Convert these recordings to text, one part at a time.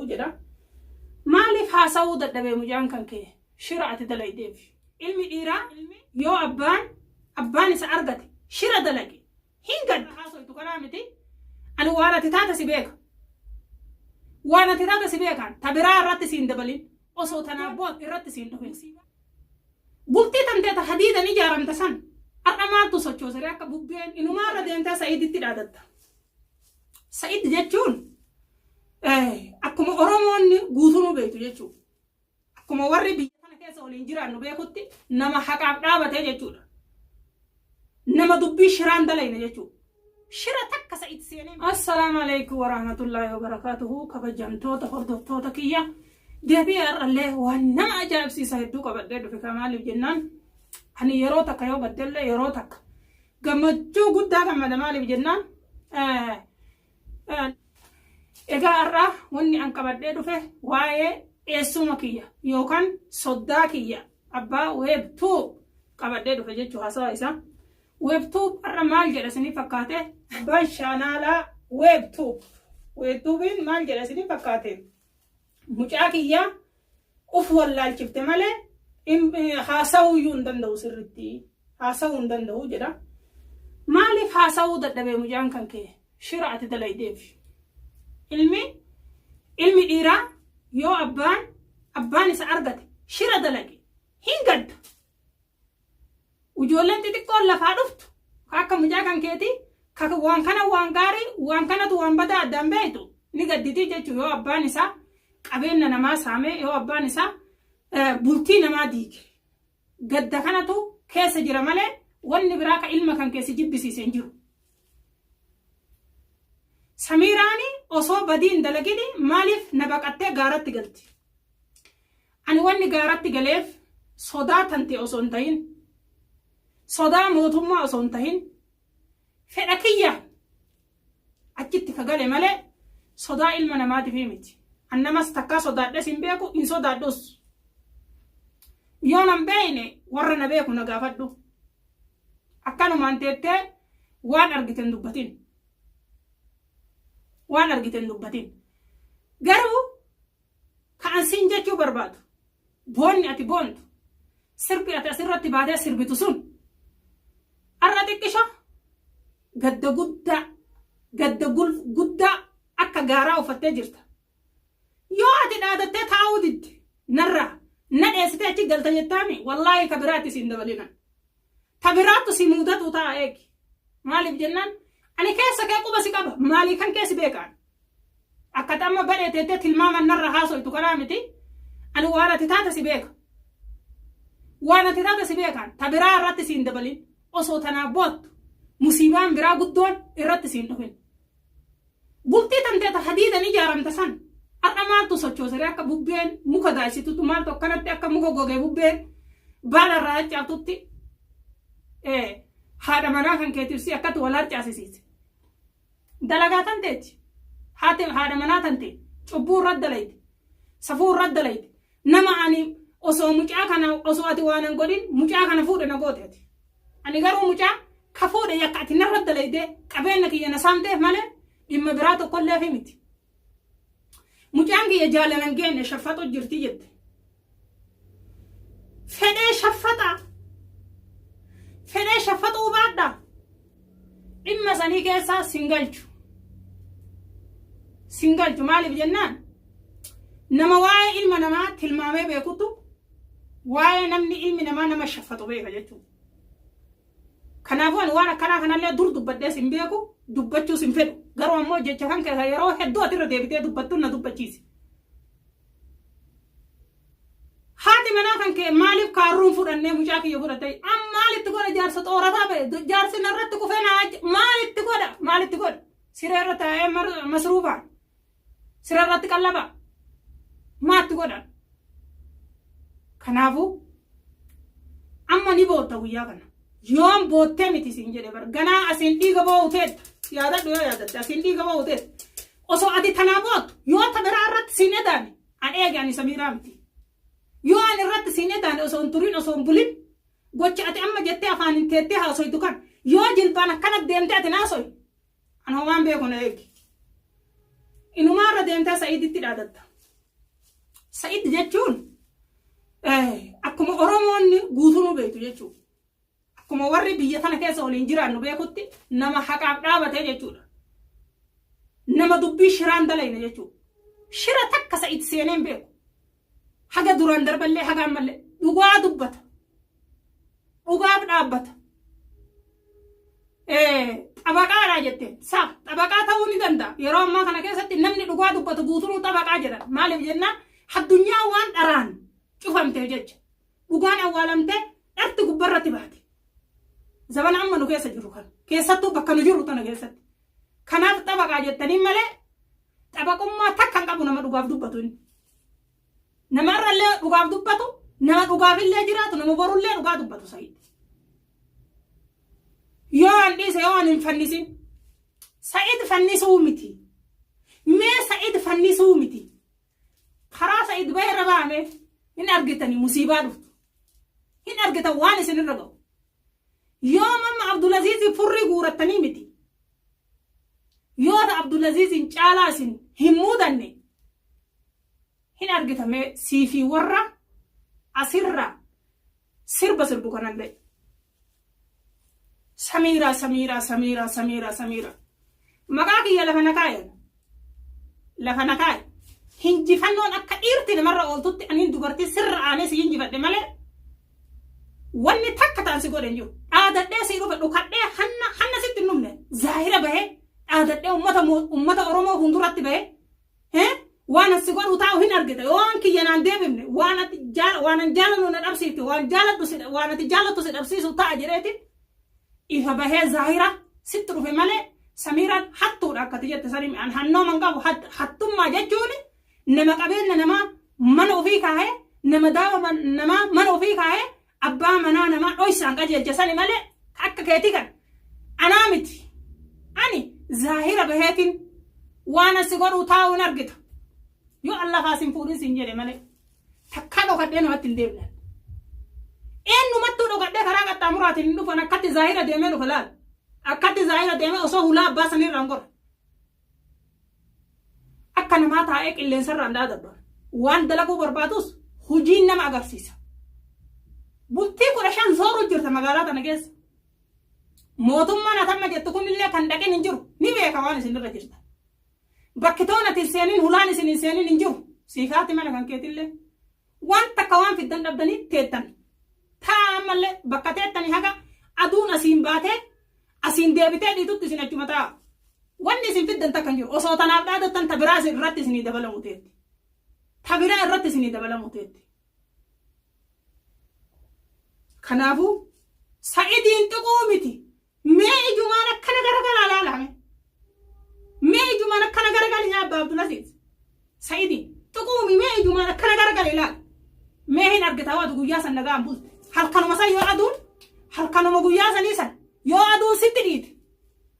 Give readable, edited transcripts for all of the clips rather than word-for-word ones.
danda'u jedha. Maaliif haasa'uu dadhabee mucaan kan kee shira ati dalaydeef. Ilmi dhiiraa yoo abbaan abbaan isa argate shira dalage hin gadda. Haasoytu kanaa miti ani waan ati taate si beeka. Waan ati taate si beekaan ta biraa irratti siin dabalin osoo tanaa bood irratti siin dhufin. Bultii tantee ta hadiidan ijaaramte san har'a maaltu sochoosere akka bubbeen inumaa irra deemtee Sa'iiditti dhaadatta. Sa'id jechuun akkuma Oromoonni guutunuu beektu jechuudha. Akkuma warri biyya kana keessa waliin jiraannu beekutti nama haqaaf dhaabatee jechuudha. Nama dubbii shiraan dalayne jechuudha. Shira takka Sa'id seenee. Assalaamu alaikum warahmatullaahi wabarakaatuhu kabajamtoota hordoftoota kiyya deebi'ee har'allee waan nama ajaa'ibsiisa hedduu qabadhee dhufe kan maaliif jennaan ani yeroo takka yoo gaddellee yeroo takka gammachuu guddaa gammada maaliif jennaan egaa har'a wanni an qabadhee dhufe waa'ee eessuma kiyya yookaan soddaa kiyya abbaa weebtuu qabadhee dhufe jechuu haasawa isaa. Webtube har'a maal jedha isinii fakkaate? Abbaan shaanaalaa Webtube. Webtubiin maal jedha isinii fakkaate? Mucaa kiyya uf wallaalchifte malee haasa'uu iyyuu hin danda'u sirritti. Haasa'uu hin danda'u jedha. Maaliif haasa'uu dadhabee mucaan kan kee? Shira ati dalaydeef. Ilmi ilmi dhiiraa yoo abbaan abbaan isa argate shira dalage hin gadda. Ujoolleen xixiqqoon lafaa dhuftu ka akka mucaa kan keetii ka waan kana waan gaarii waan kanatu waan badaa addaan beektu ni gadditii jechuun yoo abbaan isaa qabeenya namaa saamee yoo abbaan isaa bultii namaa diige gadda kanatu keessa jira malee wanni biraa ka ilma kan keessi jibbisiise hin jiru. Samiiraani osoo badii hin dalagini maaliif na baqattee gaaratti galti? Ani wanni gaaratti galeef sodaa tante osoo hin tahin, sodaa mootummaa osoo hin tahin, fedha kiyya achitti ka gale malee sodaa ilma namaatiif miti. An namas takkaa sodaadhes hin beeku, hin sodaadhus. Yoo nan beekne warra na beeku na gaafadhu. Akkanumaan teettee waan argite hin dubbatin. Waan argite hin dubbatin. Garuu Ka an siin jechuu barbaadu, boonni ati boontu, sirbi ati asirratti baatee sirbitu sun, arra xiqqisho gadda guddaa, gadda guddaa akka gaaraa uffattee jirta. Yoo ati dhaadattee taa'uu didde narraa na dheessitee achi galta jettaami wallaahi ka biraatti siin dabalina. Ta biraattu si muudatu ta'a eegi. Maaliif jennaan ani keessa kee quba si qaba maalii kan kee si beekaan. Akka ati amma badhee teettee tilmaaman narra haasoytu kanaa miti. Ani waan ati taate si beeka. Waan ati taate si beekaan ta biraa irratti siin dabalin osoo tanaa boottu musiibaan biraa guddoon irratti siin dhufin. Bultii tantee ta hadiidan ijaaramte san har'a maaltu sochoosere akka bubbeen muka daayisitutu maaltu akkanatti akka muka gogee bubbeen baala irraa harcaaftutti haadha manaa kan keetiif si akkatti wal harcaasisiise. Dalagaa tanteeti. Haati haadha manaa tante cubbuu irra dalayte. Safuu irra dalayte. Nama ani osoo mucaa kana osoo ati waan hin godhin mucaa kana fuudhe na goote ati. Ani garuu mucaa ka fuudhe yakka ati narra dalayte qabeenya kiyya na saamteef malee dhimma biraa tokkollee fi miti. Mucaan kiyya jaalalan geenne shaffaxu jirti jette. Fedhee shaffaxaa. Fedhee shaffaxuu baadhaa. Dhimma sanii keessaa sin galchu. Sin galchu maaliif jennaan nama waa'ee ilma namaa tilmaamee beekutu waa'ee namni ilmi namaa nama shaffaxu beeka jechuudha. Kanaafuu ani waan akkanaa kanallee dur dubbadhees hin beeku dubbachuus hin fedhu. Garuu ammoo jecha kan keessa yeroo hedduu ati irra deebitee dubbattuun na dubbachiise. Haati manaa kan kee maaliif kaarruun fudhannee mucaa kiyya fudhattee an maalitti godha jaarsa xoorataa ba'e jaarsi narratti kufee na maalitti godha maalitti godha siree irra taa'ee masruufaan siree irratti qallabaa maatti godhan kanaafuu amma ni bootta guyyaa kana yoom boottee miti siin jedhe bar ganaa asiin dhiiga boo'u teetta yaadadhu yoo yaadatte asiin dhiiga boo'u teetta osoo ati tanaa boottu yoo ta biraa irratti siin edaane an eege ani samiiraa miti yoo an irratti siin edaane osoo hin turin osoo hin bulin gocha ati amma jettee afaan hin teettee haasoytu kan yoo jilbaan akkana deemtee ati naasoy an homaan beeku na eegi inumaa irra deemtee sa'iiditti dhaadatta. Sa'id jechuun akkuma Oromoonni guutunuu beektu jechuudha. Akkuma warri biyya tana keessa waliin jiraannu beekutti nama haqaaf dhaabatee jechuudha. Nama dubbii shiraan dalayne jechuudha. Shira takka Sa'id seenee hin beeku. Haga duraan darballee haga ammallee dhugaa dubbata. Dhugaaf dhaabbata. Xabaqaadha jette. Sa xabaqaa ta'uu ni danda'a. Yeroo ammaa kana keessatti namni dhugaa dubbatu guutunuu xabaqaa jedhan. Maaliif jennaan addunyaa waan dharaan cufamteef jecha. Dhugaan awwaalamtee dharti gubbarratti baate. Zabana amma nu keessa jirru kana. Keessattuu bakka nu jirru tana keessatti. Kanaaf xabaqaa jettanii malee xabaqummaa takka hin qabu nama dhugaaf dubbatu inni. Nama irrallee dhugaaf dubbatu, nama dhugaafillee jiraatu, nama borullee dhugaa dubbatu Sa'iid. Yoo an dhiise yoo an hin fannisin. Sa'iid fannisuu miti. Mee Sa'iid fannisuu miti. Karaa Sa'iid bahee irra bahamee hin argitanii musiibaa dhuftu. Hin argitan waan isin irra ga'u. Yoo mamma Abdulaziizii furrii guurattanii miti. Yoo ta Abdulaziiziin caalaa isin hin muudanne hin argita mee siifii warra asirra sirba sirbu kanallee. Samiiraa Samiiraa Samiiraa Samiiraa Samiiraa. Maqaa kiyya lafa na kaayan. Lafa na kaaye. Hinjifannoon akka dhiirti namarra ooltutti aniin dubartii sirra aanee si hinjifadhe malee wanni takka ta'an si godhe hin jiru. Dhaadadhee si dhufe dhukadhee hanna hanna sitti hin dhumne zaahira bahee dhaadadhee ummata ummata Oromoo fuulduratti bahee waan as si godhu taa'u hin argita. Yoo waan kiyya naan deebifne waan ati waan an jaalannu na dhabsiifte waan jaaladhu si waan ati jaalattu si dhabsiisu ta'a jedheetiin ifa bahee zaahira sitti dhufe malee Samiiraan hattuudha akkati jette sanii an hannooman qabu hattummaa jechuun nama qabeenya namaa mana ofii kaahee nama daawa namaa mana ofii kaahee abbaa manaa namaa dhoysaan qajeelche sani malee akka keetii kan anaa miti ani zaahira baheetiin waan asi godhuu taa'uun argita yoo Allah faa sin fuudhin sin jedhe malee takkaa dhokadhee namatti hin deemne eenyumattuu dhokadhee karaa qaxxaamuraatiin hin dhufan akkatti zaahira deemee dhufa laal akkatti zaahira deemee osoo hulaa abbaa sanirraan godha akka namaa taa'ee qilleensarraan dhaadadhu waan dalaguu barbaadus hojiin nama agarsiisa. Bultii 15 zooruu jirta magaalaa tana keessa. Mootummaan atamma jettu kunillee kan dhaqin hin jiru ni beeka waan isinirra jirta. Bakki toon ati hin seenin hulaan isin hin seenin hin jiru. Siifaati mana kan keetillee. Waan takka waan fiddan dhabdanii teettan. Taa ammallee bakka teettanii haga aduun asiin baatee asiin deebitee dhiitutti isin achuma taa'a. Wanni isin fiddan takka hin jiru. Osoo tanaaf dhaadattan ta biraa isin irratti isinii dabalamu teetti. Ta biraa irratti isinii dabalamu teetti. Kanaafuu Sa'idiin tuquu miti. Mee ijumaan akkana garagalaa laalame. Mee ijumaan akkana garagali yaa abbaa Abdulaziz. Sa'idiin tuquumi mee ijumaan akkana garagali ilaali. Mee hin argita waatu guyyaa san nagaan bulte. Halkanuma san yoo aduun halkanuma guyyaa sanii san yoo aduun sitti dhiite.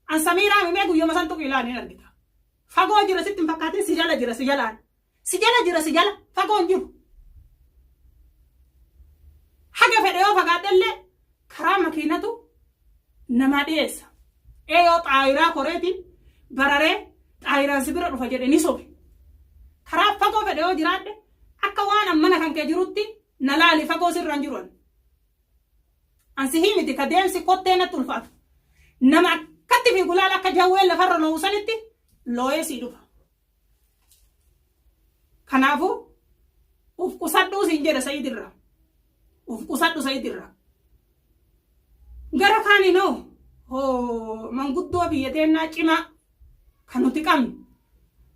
An Samiiraa mee guyyuma san tuqu ilaali hin argita. Fagoo jira sitti hin fakkaatin si jala jira si jalaan. Si jala jira si jala fagoo hin jiru. Haga fedhe yoo fagaadhellee karaa makiinatu namaa dhiyeessa. Ee yoo xaayiraa koreetiin bararee xaayiraan si bira dhufa jedhe ni sobe. Karaa fagoo fedhe yoo jiraadhe akka waan an mana kan kee jirutti na laali fagoo sirraan jiru an. An sihii miti ka deemsi kottee natti ulfaatu. Nama akkatti fiigu laala akka jawween lafarra loo'u sanitti loo'ee sii dhufa. Kanaafuu uf qusadhuu siin jedha Sa'iid irraa. Uf qusadhu Sa'iid irraa. Gara kaaniinoo hoo manguddoo biyya teennaa cimaa kan nuti qabnu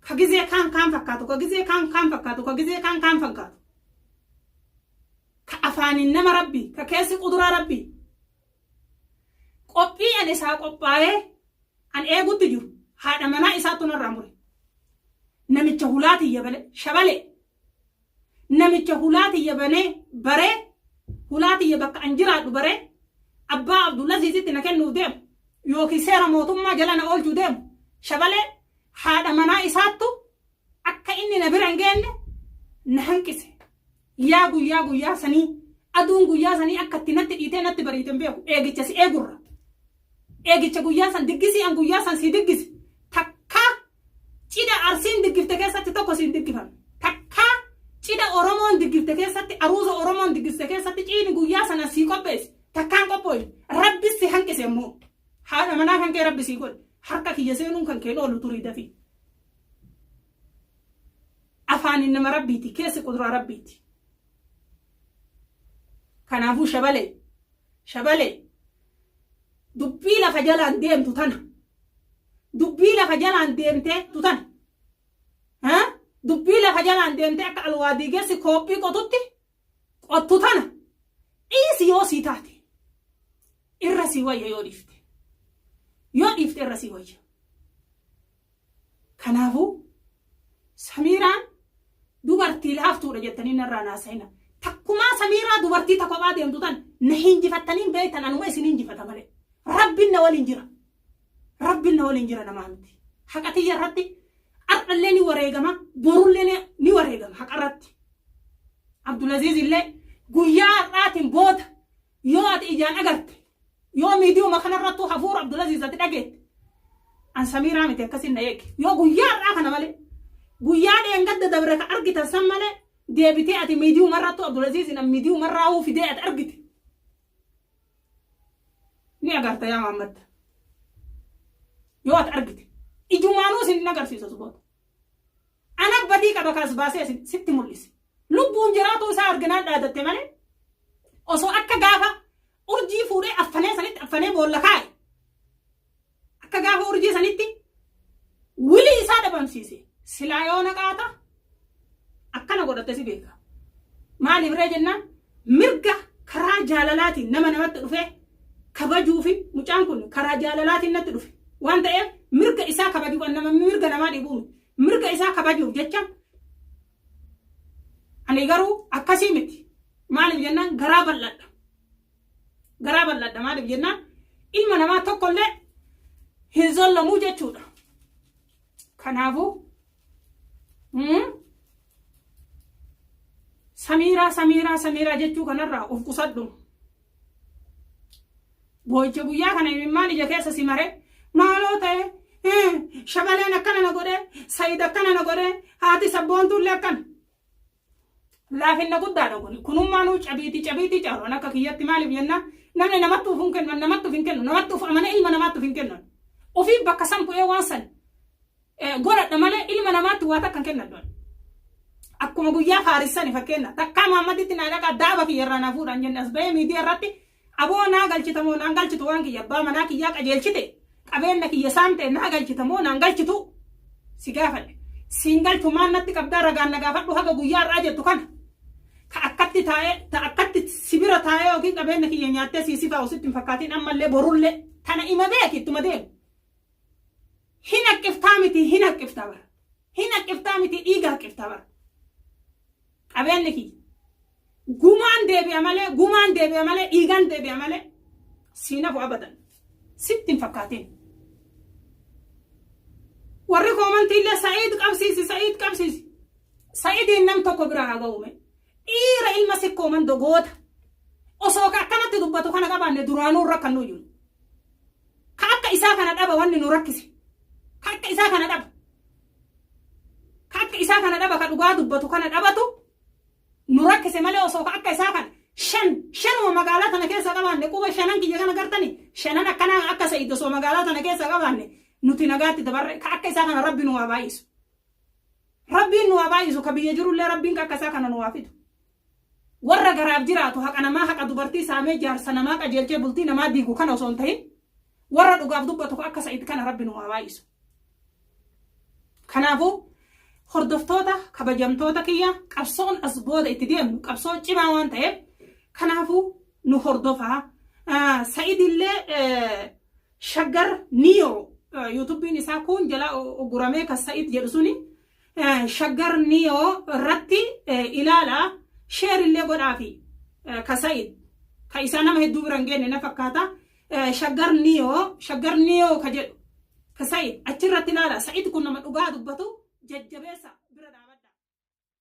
ka gizee kaan kaan fakkaatu ka gizee kaan kaan fakkaatu ka gizee kaan kaan fakkaatu ka afaaniin nama rabbii ka keessi quduraa rabbii qophii an isaa qophaa'ee an eegutti jiru haadha manaa isaattu narraa mure. Namicha hulaa tiyya bane shabale namicha hulaa tiyya banee baree hulaa tiyya bakka an jiraadhu baree abbaa Abdullaziizitti na kennuuf deemu yookiin seera mootummaa jala na oolchuu deemu shabalee haadha manaa isaattu akka inni na bira hin geenne na hanqise. Yaa guyyaa guyyaa sanii aduun guyyaa sanii akka itti natti dhiitee natti bariite hin beeku eegicha si eegurra. Eegicha guyyaa san diggisii an guyyaa san sii diggise takkaa cidha arsiin diggifte keessatti tokko siin diggifame. Takkaa Cidha Oromoon diggifte keessatti, aruuza Oromoon diggifte keessatti ciini guyyaa sana sii qopheesse. Takkaan qophooyne. Rabbis si hanqise immoo. Haadha manaa kan kee Rabbi sii godhe. Harka kiyya seenuun kan keen oolu turii dafii. Afaaniin nama Rabbiiti, keessi quduraa Rabbiiti. Kanaafuu shabalee, shabalee, dubbii lafa jalaan deemtu tana, dubbii lafa jalaan deemtee tu tana, ha? Dubbii lafa jalaan deemtee akka alwaadiigessi koophii qotutti qottu tana dhiisi yoo sii taate. Irra sii wayya yoo dhiifte. Yoo dhiifte irra sii wayya. Kanaafuu Samiiraan dubartii laaftuudha jettanii narraa naasa'ina. Takkumaa Samiiraa dubartii ta kophaa deemtu tan na hinjifattanii hin beektan anuma isin hinjifata malee. Rabbiin na waliin jira. Rabbiin na waliin jira namaa miti. Haqa tiyya irratti har'allee ni wareegama borullee ni wareegama haqa irratti. Abdulaziz illee guyyaa har'aatiin booda yoo ati ijaan agarte yoo miidiyuma kanarrattuu hafuura Abdulaziz ati dhageette an Samiiraa miti akkasin na eegi yoo guyyaa har'aa kana malee guyyaa dheengadda dabre ka argitan san malee deebitee ati miidiyumarrattuu Abdulaziz an miidiyumarraahuu fidee ati argite ni agarta yaa Muhammad yoo ati argite ijumaanuu isin hin agarsiisu as booda Ana badii qaba ka as baasee sitti mul'ise. Lubbuun jiraatuu isaa arginaan dhaadatte malee osoo akka gaafa urjii fuudhee affanee sanitti affanee boolla kaa'e akka gaafa urjii sanitti wilii isaa dhabamsiise silaa yoo naqaata akkana godhatte si beeka. Maaliif ree jennaan mirga karaa jaalalaatiin nama namatti dhufee kabajuu fi mucaan kun karaa jaalalaatiin natti dhufe waan ta'eef mirga isaa kabajuu kan nama mirga namaa dhiibuu miti. Mirga isaa kabajuuf jecha ani garuu akkasii miti. Maaliif jennaan garaa bal'adha. Garaa bal'adha maaliif jennaan ilma namaa tokkollee hin zollamuu jechuudha. Kanaafuu Samiiraa samiiraa samiiraa jechuu kanarraa of qusadhu. Boo'icha guyyaa kana imimmaan ija keessa si mare maaloo ta'e shabaleen akkana na godhe sayid akkana na godhe haati sabboontuullee akkana. Laafinna guddaadha kun. Kunummaanuu cabiitii cabiitii caalu an akka kiyyatti maaliif jennaan namni namatti of hin kennu namatti of hin kennu namatti of amana ilma namaatti of hin kennu. Ofii bakka san bu'ee waan san godhadha malee ilma namaatti waa takka hin kennadhu. Akkuma guyyaa faarissani fakkeenya takkaa Muhammaditti naa dhaqaa daaba kiyya irraa naa fuudhaan jenne as ba'ee miidiyaa irratti aboo naa galchita moo naan galchitu waan kiyya abbaa manaa kiyyaa qajeelchite qabeenya kiyya saamte naa galchita moo naan galchitu si gaafadhe. Siin galchu maan natti qabdaa ragaan na gaafadhu haga guyyaa har'aa jettu kana. Ka akkatti taa'ee ta akkatti si bira taa'ee yookiin qabeenya kiyya nyaattee sii sifaa'u sitti hin fakkaatiin ammallee borullee tana ima beeki ittuma deemu. Hin haqqiftaa miti hin haqqiftaa bara. Hin haqqiftaa miti dhiiga haqqiftaa bara. Qabeenyi kiyya. Gumaan deebi'a malee gumaan deebi'a malee dhiigaan deebi'a malee siin hafu abadan. Sitti hin fakkaatin. Warri koomantii illee Sa'iid qabsiisi Sa'iid qabsiisi. Sa'iidiin nam tokko bira haa ga'ume. Dhiira ilma sikkoo mando goota. Osoo ka akkanatti dubbatu kana qabaanne duraanuu irra kan nuyyuu. Ka akka isaa kana dhaba wanni nu rakkise. Ka akka isaa kana dhaba. Ka akka isaa kana dhaba ka dhugaa dubbatu kana dhabatu nu rakkise malee osoo ka akka isaa kana shan shanuma magaalaa tana keessa qabaanne quba shanan kiyya kana gartani shanan akkanaa akka Sa'id osoo magaalaa tana keessa qabaanne nuti nagaatti dabarre ka akka isaa kana rabbi nu haa baay'isu. Rabbiin nu haa baay'isu ka biyya jirullee rabbiin ka akka isaa kana nu haa fidu. Warra garaaf jiraatu haqa namaa haqa dubartii saamee jaarsa namaa qajeelchee bultii namaa diigu kana osoo hin tahin warra dhugaaf dubbatu ka akka Sa'id kana rabbi nu haa baay'isu. Kanaafuu hordoftoota kabajamtoota kiyya qabsoon as booda itti deemnu qabsoo cimaa waan ta'eef kanaafuu nu hordofaa. Sa'id illee Shaggar Niyoo yuutubbiin isaa kuun jala uguramee kan Sa'id jedhu suni Shaggar Niyoo irratti ilaala sheer illee godhaafi ka Sa'id ka isaa nama hedduu bira hin geenne na fakkaata Shaggar Niyoo Shaggar Niyoo ka jedhu ka Sa'id achirratti ilaala Sa'id kun nama dhugaa dubbatu jajjabeessa bira dhaabadha.